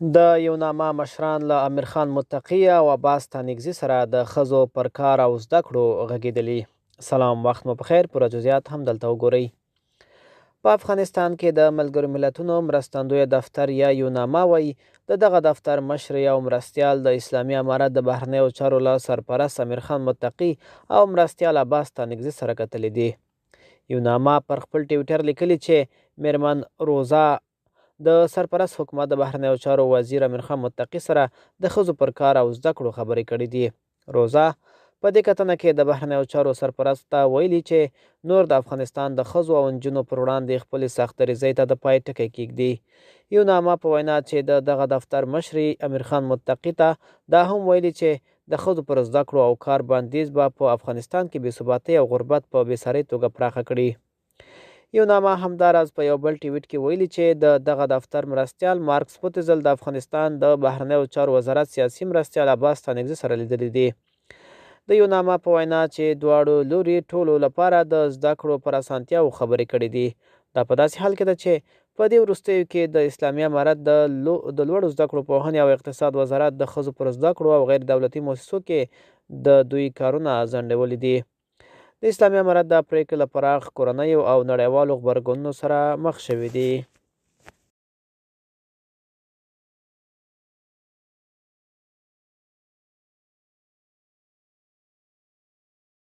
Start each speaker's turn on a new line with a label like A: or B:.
A: د یوناما مشران له امیرخان متقي او عباس ستانکزي سره د ښځو پر کار او زده کړو غږېدلي. سلام وخت مو پخیر، پوره جزئیات هم دلته وګورئ. په افغانستان کې د ملګرو ملتونو مرستندوی دفتر یا یوناما وایي، د دغه دفتر مشر او مرستیال د اسلامي امارت د بهرنیو چارو له سرپرست امیرخان متقي او مرستیال عباس ستانکزي سره کتلي دي. یوناما پر خپل ټویټر لیکلي چې میرمن روزا د سرپرست حکومت د بهرنیو چارو وزیر امیرخان متقي سره د ښځو پر کار او زده کړو خبرې کړې دي. روزا په دې کتنه کې د بهرنیو چارو سرپرست ته ویلي چې نور د افغانستان د ښځو او نجونو پر وړاندې خپلې سخت دریځۍ ته د پای ټکی کیږدي. یوناما په وینا چې د دغه دفتر مشري امیرخان متقي ته دا هم ویلي چې د ښځو پر زده کړو او کار بندیز به په افغانستان کې بې ثباتۍ او غربت په بې ساري توګه پراخه کړي. یوناما همداراز په یو بل ټویټ کې ویلي چې د دغه دفتر مرستیال مارکس پوتزل د افغانستان د بهرنیو چارو وزارت سیاسي مرستیال عباس ستانکزي سره لیدلي دي. د یوناما په وینا چې دواړو لوري ټولو لپاره د زده کړو پر اسانتیاوو خبرې کړې دي. دا په داسې حال کې ده چې په دې وروستیو کې د اسلامي امارت د لوړو زده کړو، پوهنې او اقتصاد وزارت د ښځو پر زده کړو او غیر دولتي موسسو کې د دوی کارونه ځنډولي دي. د اسلامي امارت دا پرېکړې له پراخ کورنیو او نړیوالو غبرګونونو سره مخ شوې دي.